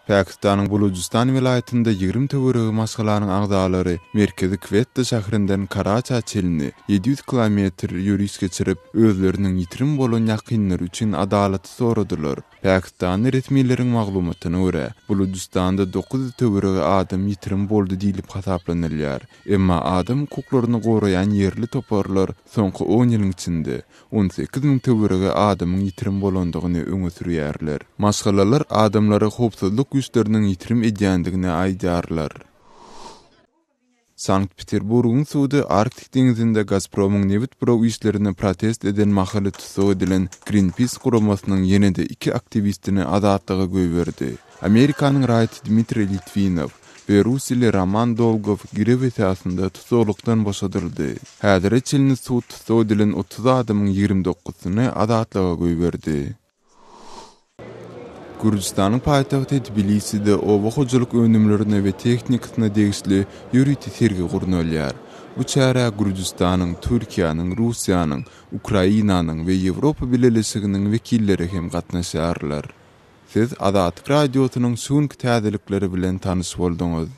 Pakistanyň Bulujystan welaýatynda 20 töweregi maşgalanyň agzalary merkezi Kwetta şäherinden Karaça çenli 700 kilometr ýöriş geçirip, özleriniň ýitirim bolan ýakynlary üçin adalaty soradylar. Pakistanly resmileriň maglumatyna görä, Bulujystanda 900 töweregi adam ýitirim boldy diýlip hasaplanylýar. Emma adam hukuklaryny goraýan ýerli toparlar soňky on ýylyň içinde 18 000 töweregi adamyň ýitirim bolandygyny öňe sürýärler. Maşgalalar adamlary howpsuzlyk güýçleriniň ýitirim edýändigini aýdýarlar. Sankt-Peterburgyň sudy Arktik deňzinde Gazpromyň nebit buraw işlerine protest eden mahaly tussag edilen Greenpeace guramasynyň ýene-de iki aktiwistini azatlyga goýberdi. Amerikanyň raýaty Dmitriý Litwinow we russiýaly Roman Dolgow girew esasynda tussaglykdan boşadyldy. Häzire çenli sud tussag edilen 30 adamyň 29-syny azatlyga goýberdi. Gürjüstanyň paýtagty Tbiliside oba hojalyk önümlerine we tehnikasyna degişli ýörite sergi gurnalýar. Bu çärä Gürjüstanyň, Türkiýäniň, Russiýanyň, Ukrainanyň we Ýewropa Bileleşiginiň wekilleri hem gatnaşýarlar. Siz Azatlyk Radiosynyň şu günki täzelikleri bilen tanyş bolduňyz.